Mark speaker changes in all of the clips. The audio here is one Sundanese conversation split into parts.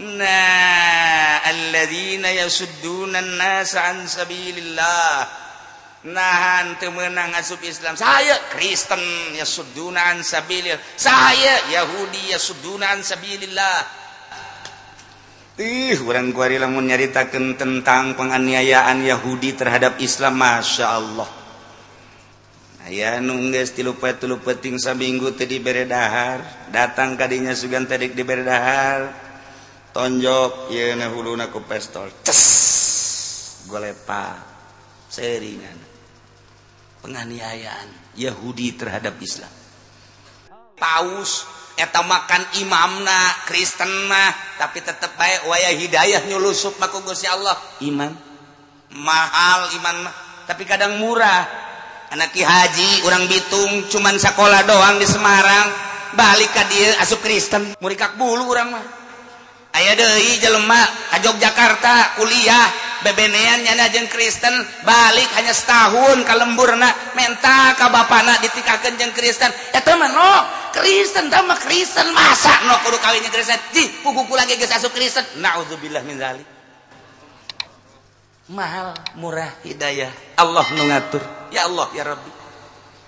Speaker 1: Nah, alladzina yasudduna an-nasa an sabilillah. Nahan teu meunang asup Islam. Saya Kristen yasudduna an sabilillah. Saya Yahudi yasudduna an sabilillah. Ih, urang kuari lamun nyaritakeun tentang penganiayaan Yahudi terhadap Islam, Masya Allah. Aya nu geus tilu poe tilu peuting saminggu teu dibere dahar, datang ka dinya sugan teh dek dibere dahar. Tonjok yeuna huluna ku pestol. Ces. Golepa. Seringan. Penganiayaan Yahudi terhadap Islam. Paus eta makan imamna Kristen mah, tapi tetep bae waya hidayah nyulusup mah ku Gusti Allah. Iman mahal iman mah, tapi kadang murah. Anak Ki Haji urang Bitung cuman sekolah doang di Semarang, balik ka dieu asup Kristen, murikak bulu urang mah. Aya deui jelema ka Yogyakarta kuliah bebenean nyana jeung Kristen, balik hanya setahun ka lemburna menta ka bapana ditikakeun jeung Kristen. Eta mah no Kristen tah mah Kristen, masa no kudu kawin jeung Kristen? Jih, puguh kula ge geus asup Kristen. Naudzubillah min zalik. Mahal murah hidayah Allah nu ngatur. Ya Allah ya Rabbi.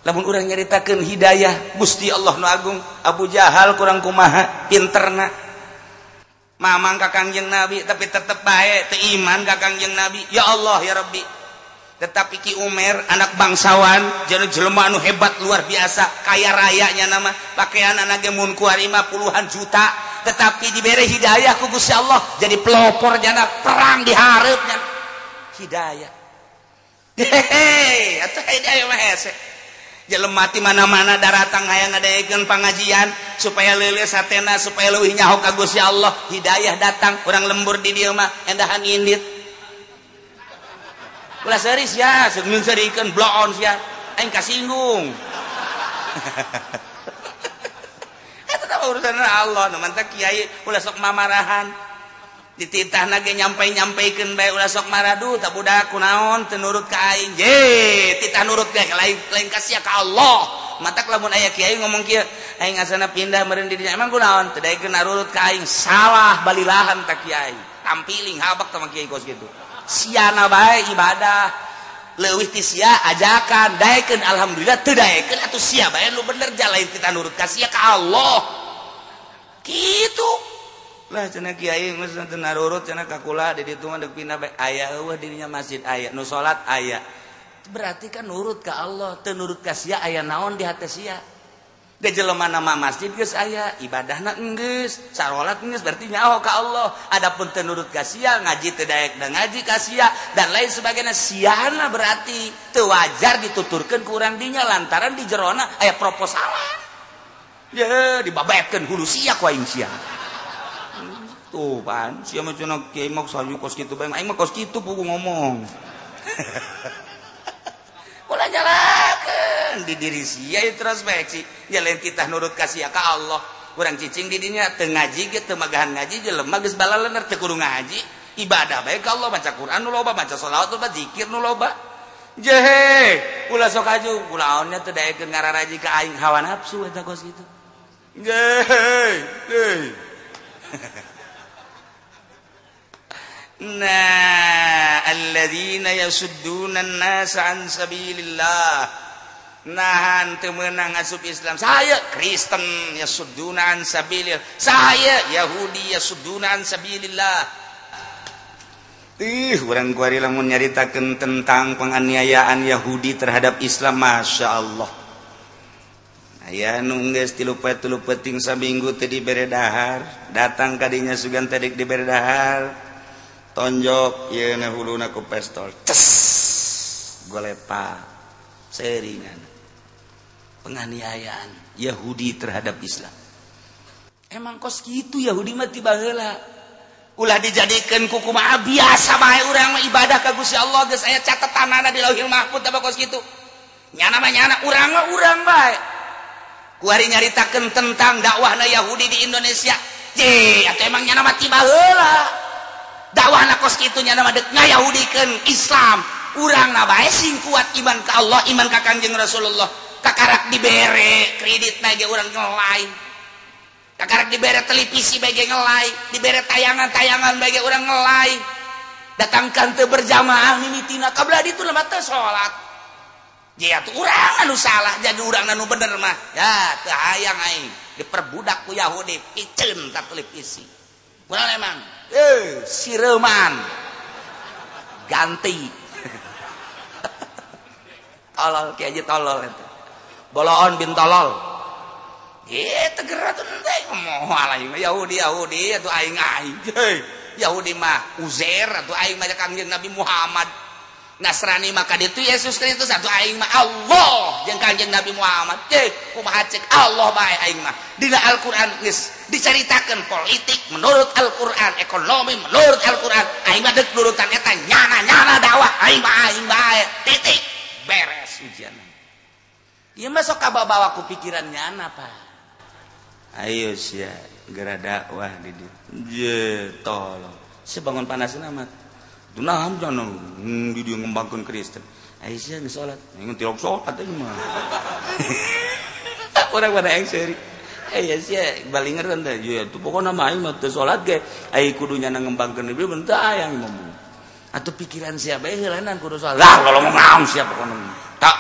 Speaker 1: Lamun urang nyaritakeun hidayah Gusti Allah nu agung, Abu Jahal kurang kumaha pinterna. Mamang ka Kangjeng Nabi tapi tetep bae teu iman ka Kangjeng Nabi. Ya Allah ya Rabbi. Tetapi Ki Umar anak bangsawan, jadi jelema anu hebat luar biasa, kaya rayanya nama, pakaian anak ge mun kuari mah puluhan juta, tetapi dibere hidayah ku Gusti Allah jadi pelopor jana perang di hareupnya. Hidayah. Hehehe, atuh hidayah mah hese. Jelema ti mana-mana daratang hayang ngadaekeun pangajian supaya leuleus hatena, supaya leuwih nyaho ka Gusti Allah. Hidayah datang, urang lembur di dieu mah endahan indit. Ulah seuri sia, seung seurikeun bloon sia, aing kasinggung. Eta tah urusan Allah, nu mantak kiai ulah sok mamarahan. Dititahna ge nyampe-nyampeikeun bae ulah sok maradu, tak budak kunaon teu nurut ka aing. Je, titah nurut ge lain ka sia ka Allah. Matak lamun aya kiai ngomong kieu, aing asana pindah meureun di dinya, emang kunaon teu daekeun narurut ka aing. Salah balilahan ta kiai. Tampiling habak tah kiai kos kitu. Siana bae ibadah. Leuwih ti sia ajakan, daekeun alhamdulillah, teu daekeun atuh sia bae nu bener ja lain titah nurut ka sia ka Allah. Kitu. Lah cenah kiai geus teu narurut cenah ka kula di ditu mah deuk pindah bae aya eueuh dirinya masjid aya nu salat aya. Berarti kan nurut ka Allah, teu nurut ka sia aya naon di hate sia. Da jelema nama masjid geus aya, ibadahna enggeus, sarolat enggeus, berarti nyaho ka Allah. Adapun teu nurut ka sia, ngaji teu daek da ngaji ka sia dan lain sebagainya, siana berarti teu wajar dituturkeun ku urang dinya lantaran di jerona aya proposalan. Ye, dibabetkeun hulu sia ku aing sia. Tuh pan, sia mah cenah kiai mah sayu kos kitu bae, aing mah kos kitu pugu ngomong. Ulah nyalakeun di diri sia introspeksi, nya lain titah nurut ka sia ka Allah. Urang cicing di dinya teu ngaji ge teu magahan ngaji, jelema geus balalener teu kudu ngaji, ibadah bae ka Allah, maca Quran nu loba, maca sholawat loba, zikir nu loba. Jehe, ulah sok aju, kulaonnya teu daekeun ngararaji ka aing hawa nafsu eta kos kitu. Jehe, heuh. Nah, alladzina yasudduna an-nasa an sabilillah. Nahan teu meunang asup Islam. Saya Kristen yasudduna an sabilillah. Saya Yahudi yasudduna an sabilillah. Ih, urang kuari lamun nyaritakeun tentang penganiayaan Yahudi terhadap Islam, Masya Allah. Aya nu geus tilu poe tilu peuting saminggu teu dibere dahar, datang ka dinya sugan teh dek dibere dahar. Tonjok yeuna huluna ku pestol. Ces. Golepa. Seringan. Penganiayaan Yahudi terhadap Islam. Emang kos kitu Yahudi mah ti baheula. Ulah dijadikeun ku kumaha biasa bae urang mah ibadah ka Gusti Allah geus aya catetanana di Lauhil Mahfuz tah kos kitu. Nyana mah nyana, urang mah urang bae. Kuari nyaritakeun tentang dakwahna Yahudi di Indonesia. Je, atuh emang nyana mah ti baheula. Dakwahna kos kitu nyana mah deuk ngayahudikeun Islam. Urangna bae sing kuat iman ka Allah, iman ka Kangjeng Rasulullah. Kakarak dibere kreditna ge urang lain. Kakarek dibere televisi bae ge ngelai, dibere tayangan-tayangan bae ge urang ngelai. Datangkan teu berjamaah mimitina kabla ditu mah teu salat. Ya tuh urang anu salah jadi urang anu bener mah. Ya teu hayang aing diperbudak ku Yahudi piceun ka televisi. Kurang emang sireman ganti. Tolol kieu aja tolol eta. Boloon bin tolol. Tegeura tuh teh moal aing Yahudi Yahudi atuh aing aing. Yahudi mah Uzair atuh aing mah Kangjeng Nabi Muhammad. Nasrani maka ditu Yesus Kristus atuh aing mah Allah jeung Kangjeng Nabi Muhammad. Kumaha cek Allah bae aing mah. Dina Al-Qur'an geus dicaritakeun politik menurut Al-Qur'an, ekonomi menurut Al-Qur'an. Aing mah deuk nurutan eta nyana-nyana dakwah aing mah aing bae. Titik. Beres ujian. Ieu mah sok kababawa ku pikiran nyana, Pak. Ayo sia geura dakwah di dieu. Je tolong. Sebangun panasna mah. Nah, jangan di dia ngembangkeun Kristen. Ayo sia geus salat. Ngan tilok salat teh mah. Urang pada aing seuri. Aya sia balinger teh. Ya tuh pokona mah aing mah teu salat ge. Ai kudu nyana ngembangkeun ieu teu aya ngomong. Atuh pikiran sia bae heulanan kudu salat. Lah ngomong naon sia pokona. Tak.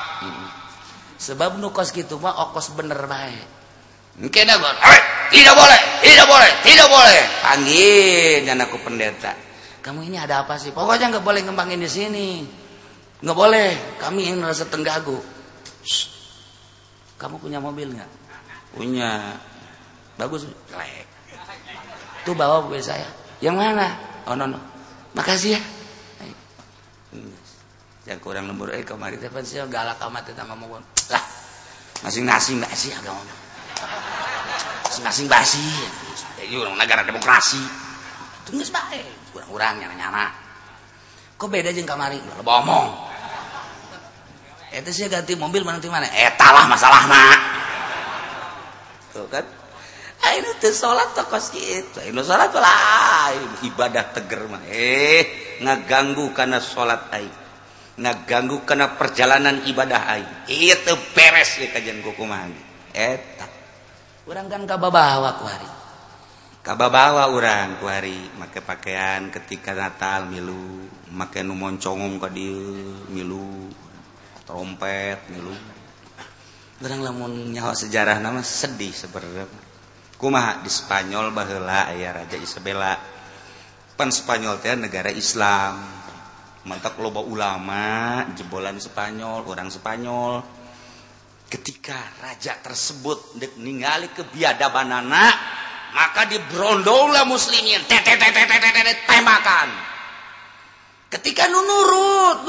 Speaker 1: Sebab nu kos kitu mah okos bener bae. Engke da tidak boleh, tidak boleh, tidak boleh. Panggil nyana ku pendeta. Kamu ini ada apa sih? Pokoknya nggak boleh ngembangin di sini. Nggak boleh. Kami yang merasa tenggagu. Shh. Kamu punya mobil nggak? Punya. Bagus. Jelek. Tuh bawa mobil saya. Yang mana? Oh no no. Makasih ya. Yang kurang lembur kemarin teh pan sia galak amat eta ngomong. Lah. Masing-masing basi agama. Masing-masing basi. Ini urang negara demokrasi. Itu geus bae. Urang-urang nyana-nyana. Kok beda jeung kamari? Ulah loba omong. Eta sia ganti mobil mana ti mana? Eta lah masalahna. Tuh kan? Ayeuna teu salat teh kos kitu. Ayeuna salat lah ibadah teger mah. Ngaganggu kana salat aing. Ngaganggu kana perjalanan ibadah aing. Ieu teu beres ieu kajian kumaha. Eta. Urang kan kababawa ku hari. Kababawa urang ku hari make pakaian ketika Natal milu, make nu moncongong ka dieu milu, trompet milu. Urang lamun nyaho sejarah nama sedih sebenarnya. Kumaha di Spanyol baheula aya Raja Isabella. Pan Spanyol teh negara Islam. Mantak loba ulama jebolan Spanyol, orang Spanyol. Ketika raja tersebut deuk ningali kebiadabanana, maka dibrondonglah muslimin, tembakan. Ketika nu nurut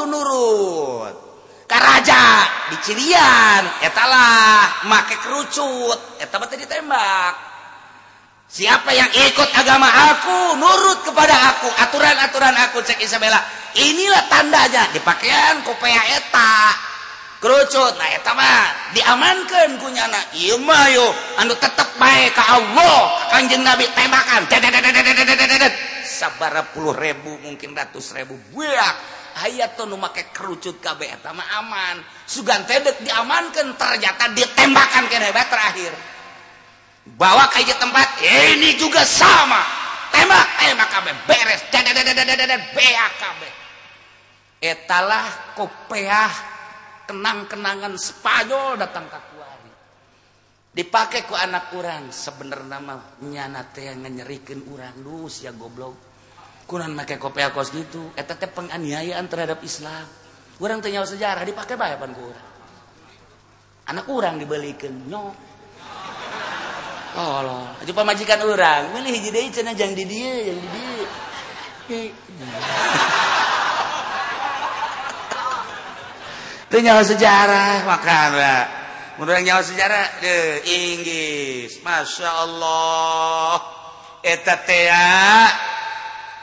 Speaker 1: ka raja dicirian, eta lah make kerucut, eta mah teh ditembak. Siapa yang ikut agama aku, nurut kepada aku, aturan-aturan aku, cek Isabella. Inilah tandanya, dipakaian kopea eta kerucut. Nah eta mah diamankeun ku nyana. Ieu mah yo anu tetep bae ka Allah, ka Kanjeng Nabi tembakan. Sabara puluh ribu mungkin ratus ribu buak. Aya tuh nu make kerucut kabeh eta mah aman. Sugan teh deuk diamankeun ternyata ditembakan keneh bae terakhir. Bawa ke tempat ini juga sama. Tembak, tembak kabeh beres. Beak kabeh. Etalah kopeah kenang-kenangan Spanyol datang ka kuari. Dipake ku anak urang sebenarnya mah nyana teh nyerikeun urang. Duh sia goblok. Kunan make kopeah kos gitu. Eta teh penganiayaan terhadap Islam. Urang teh nyaho sejarah dipake bae pan ku urang. Anak urang dibelikeun nyok. Tolol, aja pamajikan urang, meuli hiji deui cenah jang di dieu, jang di dieu. Teu nyaho sejarah makana. Mun urang nyaho sejarah deuh Inggris, Masya Allah. Eta teh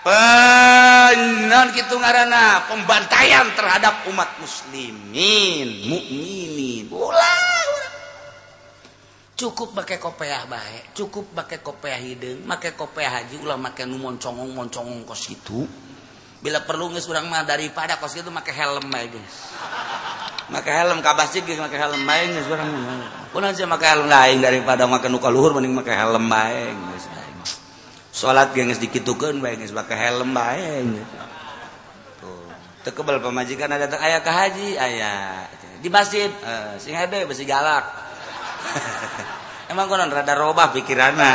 Speaker 1: penon kitu ngaranna pembantaian terhadap umat muslimin, mukminin. Ulah cukup pakai kopeah bae, cukup pakai kopeah hideung, make kopeah haji ulah make nu moncongong-moncongong kos kitu. Bila perlu geus urang mah daripada kos kitu make helm bae geus. Make helm ka masjid ge make helm bae geus urang. Kunaon sia make helm lain daripada make nu ka luhur mending make helm bae geus bae. Salat ge geus dikitukeun bae geus make helm bae. Tuh. Teu kebel pamajikan ada aya ka haji aya. Di masjid sing hede besi galak. Emang konon rada robah pikiranna.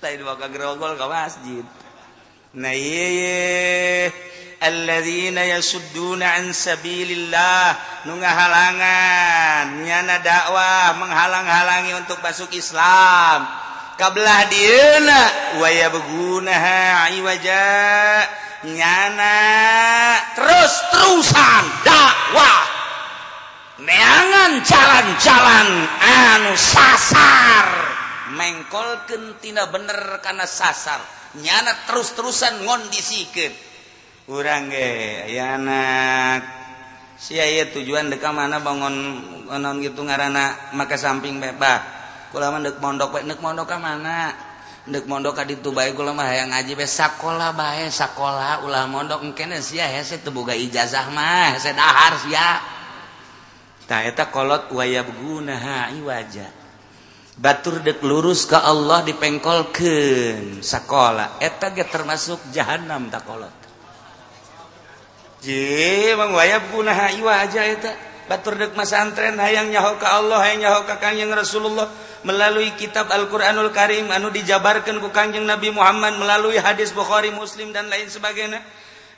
Speaker 1: Lain bakal gerogol ke masjid. Nah ieu alladzina yasudduna an sabilillah nu ngahalangan nyana dakwah menghalang-halangi untuk masuk Islam kabelah dieuna wa yabghunaha iwaja nyana terus-terusan dakwah neangan jalan-jalan anu sasar mengkolkeun tina bener kana sasar nyana terus-terusan ngondisikeun urang ge aya anak sia ieu tujuan deuk ka mana bangun naon kitu ngaranna make samping bae bah kula mah deuk mondok bae deuk mondok ka mana deuk mondok ka ditu bae kula mah hayang ngaji bae sakola bae sakola ulah mondok engkene sia hese teu boga ijazah mah hese dahar sia tah eta kolot wayabgunaha iwaja batur dek lurus ka Allah dipengkolkeun sakola eta ge termasuk jahanam ta kolot je mang wayabgunaha iwaja eta batur dek masantren hayang nyaho ka Allah hayang nyaho ka Kangjeng Rasulullah melalui kitab Al-Qur'anul Karim anu dijabarkeun ku Kangjeng Nabi Muhammad melalui hadis Bukhari Muslim dan lain sebagainya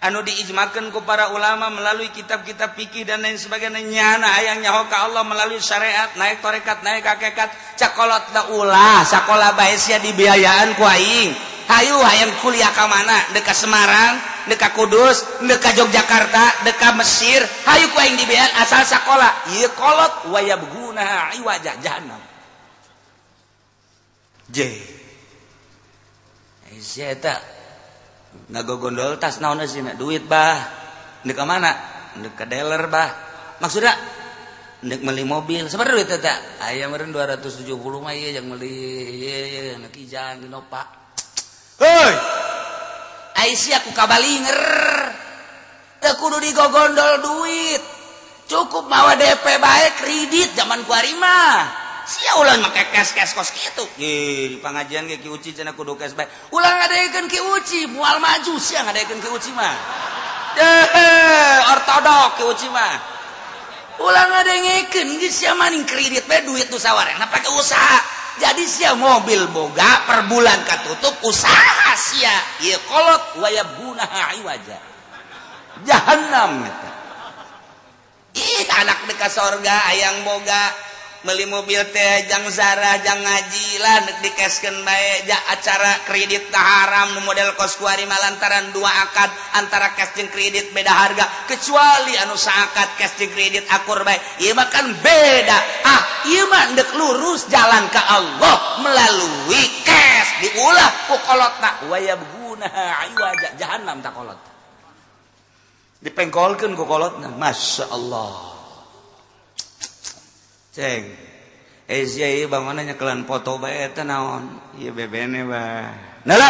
Speaker 1: anu diijmakeun ku para ulama melalui kitab-kitab fikih dan lain sebagainya nyana hayang nyaho ka Allah melalui syariat naik tarekat naik hakikat cakolot da ulah sakola bae sia dibiayaan ku aing hayu hayang kuliah ka mana deuk ka Semarang deuk ka Kudus deuk ka Yogyakarta deuk ka Mesir hayu ku aing dibiayaan asal sakola ieu kolot wayabguna iwaja jahannam je sia eta ngagogondol tas naon sih duit bah ndek ka mana ndek ka dealer bah maksudna ndek meuli mobil sabaraha duit eta aya meureun 270 mah ieu jang meuli ieu ieu Kijang Innova heuy ai sia ku kabalinger teu kudu digogondol duit cukup mawa DP bae kredit zaman kuari mah sia ulah make cash-cash kos kitu. Di pangajian ge Ki Uci cenah kudu cash bae. Ulah ngadaekeun Ki Uci, moal maju sia ngadaekeun Ki Uci mah. Ortodok Ki Uci mah. Ulah ngadengekeun geus sia maning kredit bae duit nu sawarehna pake usaha. Jadi sia mobil boga per bulan katutup usaha sia. Ieu kolot wayabgunaha iwaja. Jahannam eta. Ih anak deuk ka sorga hayang boga beli mobil teh jang zarah jang ngaji lah nek dikeskeun bae ja acara kredit tah haram nu model kos kuari lantaran dua akad antara cash jeung kredit beda harga kecuali anu saakad cash jeung kredit akur bae ieu mah kan beda ah ieu mah ndek lurus jalan ka Allah melalui cash diulah ku kolotna wayabguna iwaja jahannam ta kolot dipengkolkeun ku kolotna Masya Allah. Ceng, sia ieu bangunna nyekelan foto bae eta naon? Ieu bebene bah. Nala.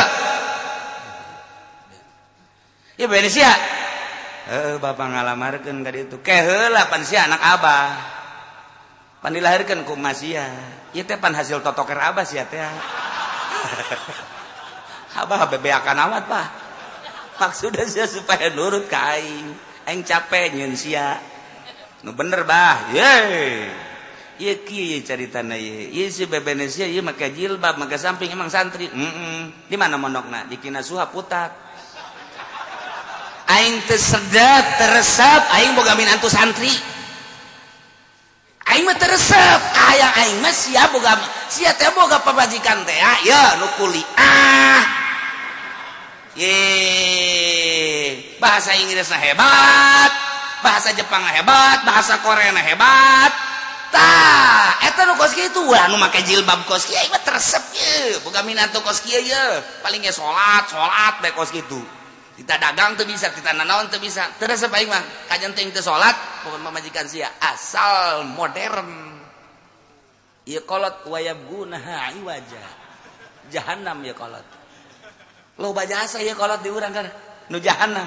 Speaker 1: Ieu bebene sia. Heuh bapa ngalamarkeun ka ditu. Ke heula pan sia anak abah. Pan dilahirkeun ku emak sia. Ieu teh pan hasil totoker abah sia teh. Abah bebeakan amat bah. Maksudna sia supaya nurut ka aing. Aing capek nyieun sia. Nu bener bah. Yeay. Ieu kieu caritana ieu. Ieu si bebene sia ieu make jilbab, make samping emang santri. Di mana mondokna? Di Kinasuha Putat. Aing teu sedep, teu resep, aing boga minantu santri. Aing mah teu resep, aya aing mah sia boga sia teh boga pamajikan teh ya nu kuliah. Ye, bahasa Inggrisna hebat, bahasa Jepang hebat, bahasa Korea hebat. Tah, eta nu kos kitu ulah nu make jilbab kos kieu mah resep ye, boga minantu kos kieu ye. Paling ge salat, salat bae kos kitu. Kita dagang teu bisa, kita nanaon teu bisa. Teu resep aing mah, kajen teuing teu salat, bukan pamajikan sia, asal modern. Ieu kolot wayabgunaha iwaja. Jahannam ieu kolot. Loba jasa ieu kolot di urang kan nu jahannam.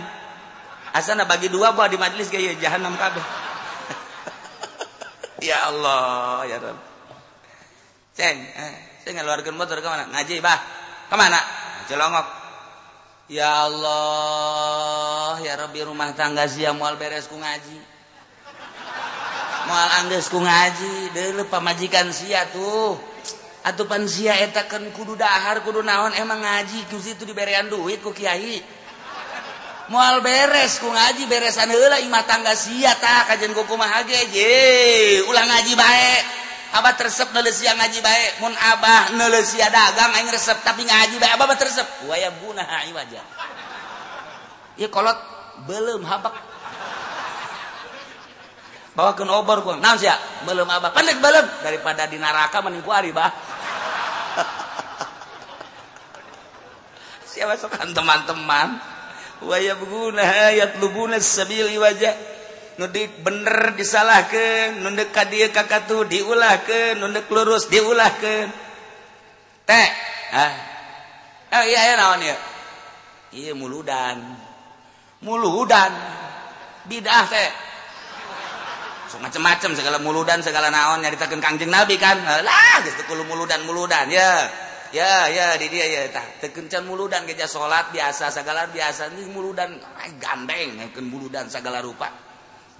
Speaker 1: Asana bagi dua buah di majelis ge jahanam kabeh. Ya Allah, ya Rabb. Ceng, saya ngeluarkeun motor ke mana? Ngaji, Bah. Kemana? Celongok. Ya Allah, ya Rabbi, rumah tangga sia moal beres ku ngaji. Moal anggeus ku ngaji, deuleu pamajikan sia tuh. Atupan sia eta kan kudu dahar, kudu naon, emang ngaji ku situ diberean duit ku kiai. Moal beres ku ngaji, beresan heula imah tangga sia tah kajen ku kumaha ge, ye, ulah ngaji bae. Abah teresep neuleuh sia ngaji bae, mun abah neuleuh sia dagang aing resep, tapi ngaji bae abah mah teresep. Wa yabuna iwaja. Ieu kolot beuleum habak. Bawakeun obor ku. Naon sia? Beuleum abah. Pendek beuleum daripada di neraka mending ku ari bah. Siapa sokan teman-teman? Wa yabguna yatlubuna sabil iwaja. Nu bener disalahkeun, nu deuk ka dieu ka katuh diulahkeun, nu deuk lurus diulahkeun. Teh, ah. Iya iya naon ieu? Ieu muludan. Muludan. Bidah teh. So macem-macem segala muludan segala naon nyaritakeun Kangjeng Nabi kan. Lah geus teu kudu muludan-muludan ya. Ya ya di dia ya tah teu kencan muludan geja salat biasa segala biasa ini muludan gandeng ngaikeun muludan segala rupa.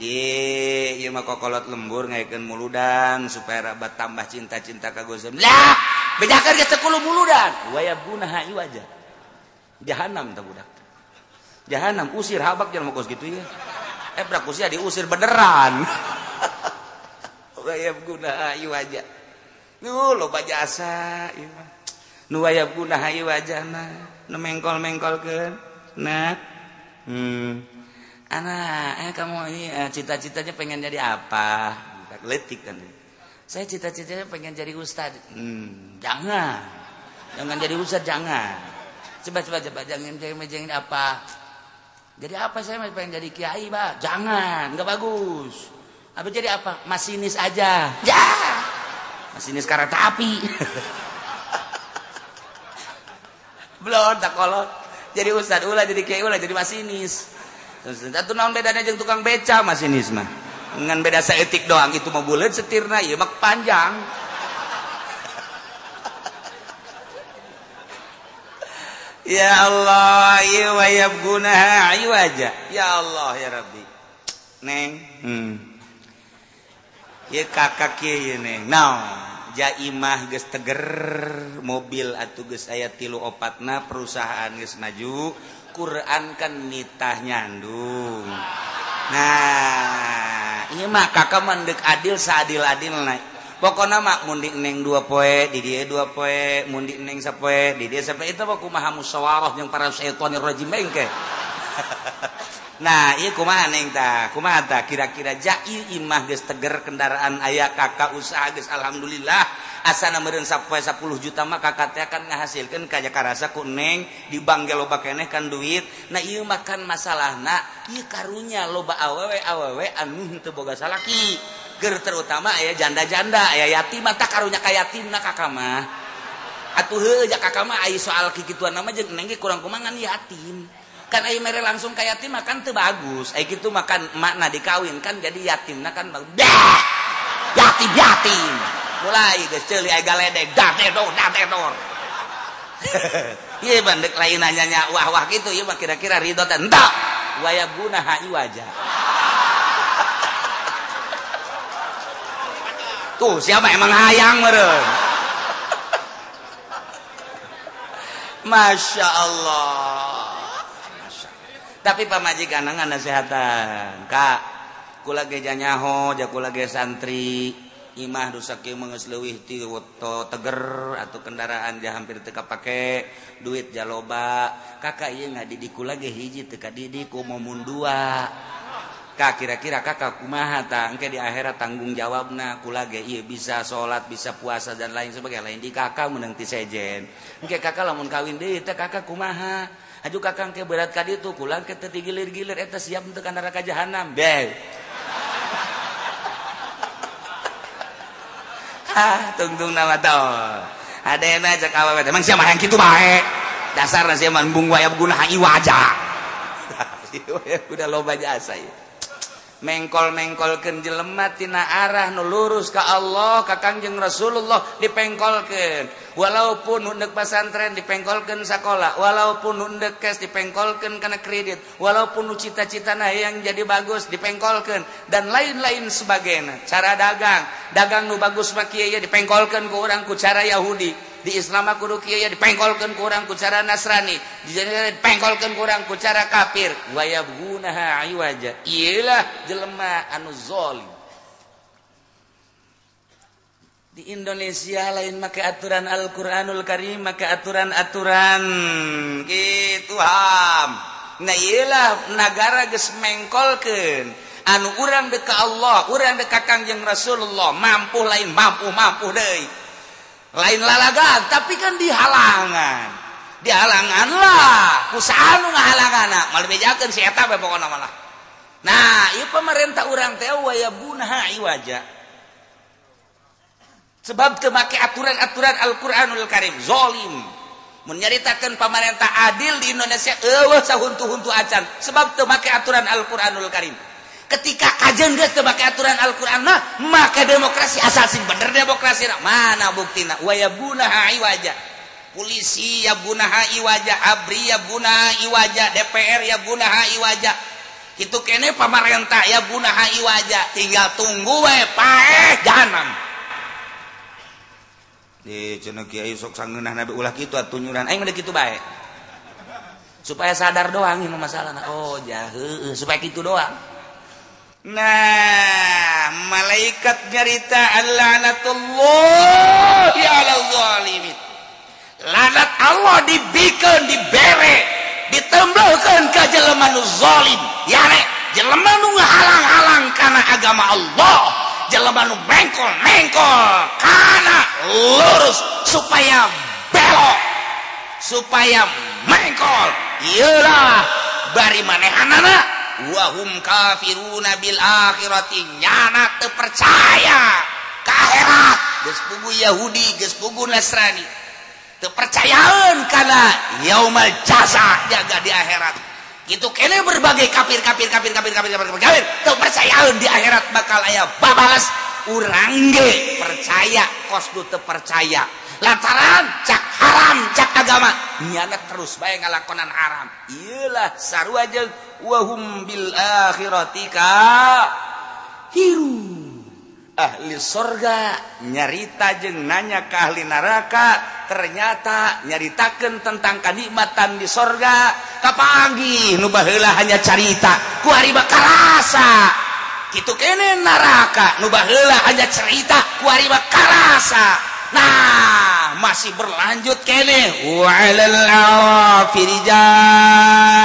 Speaker 1: Ye ieu mah kokolot lembur ngaikeun muludan supaya rabat tambah cinta-cinta ka Gusti. Lah bejakeun geus teu kudu muludan. Wa yabuna iwaja. Jahanam tah budak. Jahanam usir habak jelema kos kitu ieu. Brak usia diusir beneran. Wayab guna iwaja. Nu loba jasa ieu mah. Nu wayab guna iwajana, nu mengkol-mengkolkeun. Nah. Anak, kamu ini cita-citanya pengen jadi apa? Letik kan. Saya cita-citanya pengen jadi ustad. Jangan. Jangan jadi ustad, jangan. Coba jangan jadi apa? Jadi apa saya pengen jadi kiai, Pak? Jangan, nggak bagus. Apa jadi apa? Masinis aja. Ya. Masinis kereta api. Belum tak kolot. Jadi ustad ulah, jadi kiai ulah, jadi masinis. Atuh naon bedana jeung tukang beca masinis mah. Ngan beda saeutik doang, itu mah buleud setirna, ieu mah panjang. Ya Allah, ya wa yabgunaha iwaja. Ya Allah ya Rabbi. Neng. Ieu kakak kieu neng. Naon? Jaimah geus teger, mobil atuh geus aya 3 4 perusahaan geus maju, Quran kan nitah nyandung. Nah, ieu mah kakak mah deuk adil saadil-adilna. Pokona mah mun di neng 2 poe, di dieu 2 poe, mun di neng sapoe, di dieu sapoe, itu mah kumaha musyawarah jeung para syaitonir rajim engke. Nah, ieu kumaha neng tah? Kumaha tah kira-kira jai imah geus teger kendaraan aya kakak usaha geus alhamdulillah asana meureun sapoe 10 juta mah kakak teh akan ngahasilkeun kaya karasa ku neng di bank ge loba keneh kan duit. Nah, ieu mah kan masalahna ieu karunya loba awewe-awewe anu henteu boga salaki. Ger terutama aya janda-janda, aya yatim tah karunya ka yatimna kakak mah. Atuh heuh ja kakak mah aya soal kikituan mah jeung neng ge kurang kumaha ngan yatim. Kan aya mere langsung ka yatim mah kan teu bagus. Aya kitu mah kan makna dikawin kan jadi yatimna kan dah. Yatim yatim. Mulai geus ceuli aya galedeg dadedor dadedor. Ieu bandek lain nanya wah-wah kitu ieu mah kira-kira ridho teh henteu. Wayabuna iwaja. Tuh siapa emang hayang meureun. Masya Allah. Masya Allah. Tapi pamajikan ngan nasehatan. Kak, kula ge janyaho, ja kula ge santri. Imah dosa kieu mah geus leuwih ti teger atau kendaraan ja hampir teu kapake, duit ja loba. Kakak ieu ngadidik kula ge hiji teu kadidik ku momun dua. Kak kira-kira kakak kumaha tah engke di akhirat tanggung jawabna kula ge ieu bisa salat bisa puasa dan lain sebagainya lain di kakak meunang ti sejen engke kakak lamun kawin deui teh kakak kumaha aju kakak engke berat ka ditu kula engke teu digilir-gilir eta siap henteu ka neraka jahanam beh. Ah tungtung nama tau adena cek awewe emang sia mah yang kitu bae dasarna sia mah embung waya guna iwaja. Udah loba jasa ieu. Mengkol-mengkolkeun jelema tina arah nu lurus ka Allah, ka Kangjeng Rasulullah dipengkolkeun. Walaupun hundek pasantren dipengkolkeun sakola, walaupun hundek cash dipengkolkeun kana kredit, walaupun nu cita-citana yang jadi bagus dipengkolkeun dan lain-lain sebagainya. Cara dagang, dagang nu bagus mah kieu dipengkolkeun ku urang ku cara Yahudi. Di Islam mah kudu kieu dipengkolkeun ku urang ku cara Nasrani, dipengkolkeun ku urang ku cara kafir. Wa yabghunaha iwaja. Iyalah jelema anu zalim. Di Indonesia lain make aturan Al-Qur'anul Karim, make aturan-aturan kitu ham. Nah iyalah nagara geus mengkolkeun anu urang deuk ka Allah, urang deuk ka Kangjeng Rasulullah, mampu lain mampu deui. Lain lalagan tapi kan dihalangan. Dihalangan lah, ku saha nu ngahalanganna, moal bejakeun si eta we pokona malah. Nah, ieu pemerintah urang teh wa yabunha iwaja. Sebab teu make aturan-aturan Al-Qur'anul Karim, zalim. Mun nyaritakeun pamarentah adil di Indonesia eueuh sahuntu-huntu acan, sebab teu make aturan Al-Qur'anul Karim. Ketika kajen geus teu make aturan Al-Qur'an mah, maka demokrasi asal sing bener demokrasi mana buktina wa yabunaha iwaja. Polisi yabunaha iwaja, ABRI yabunaha iwaja, DPR yabunaha iwaja. Kitu kene pamarentah yabunaha iwaja, tinggal tunggu we paeh jahanam. Di cenah kiai sok sangeunah nabi ulah kitu atuh nyuran aing mah kitu bae. Supaya sadar doang ieu masalahna. Oh jah heueuh supaya kitu doang. Nah, malaikat nyarita allanatullahi 'alal zalimin. Lanat Allah dibikeun, dibere, ditembelkeun ka jelema nu zalim. Yane jelema nu ngahalang-halang kana agama Allah, jelema nu mengkol-mengkol kana lurus supaya belok, supaya mengkol. Iyalah bari manehanana wahum kafiruna bil akhirati, nyana teu percaya ka akhirat. Geus pugu Yahudi, geus pugu Nasrani, teu percayaeun kana yaumal jaza jaga di akhirat. Kitu kene berbagai kafir kafir kafir kafir kafir kafir kafir teu percayaeun di akhirat bakal aya babalas. Urang ge percaya kos du teu percaya, lantaran cak haram cak agama nyana terus bae ngalakonan haram. Iyalah sarua jeung wahum bil akhirati kafiru. Ahli sorga nyarita jeung nanya ke ahli neraka, ternyata nyaritakeun tentang kanikmatan di sorga. Kapanggih nu baheula hanya carita, ku ari bakal karasa. Kitu kene neraka nu baheula hanya cerita, ku ari bakal karasa. Nah, masih berlanjut kene wa 'alal arafi rijal.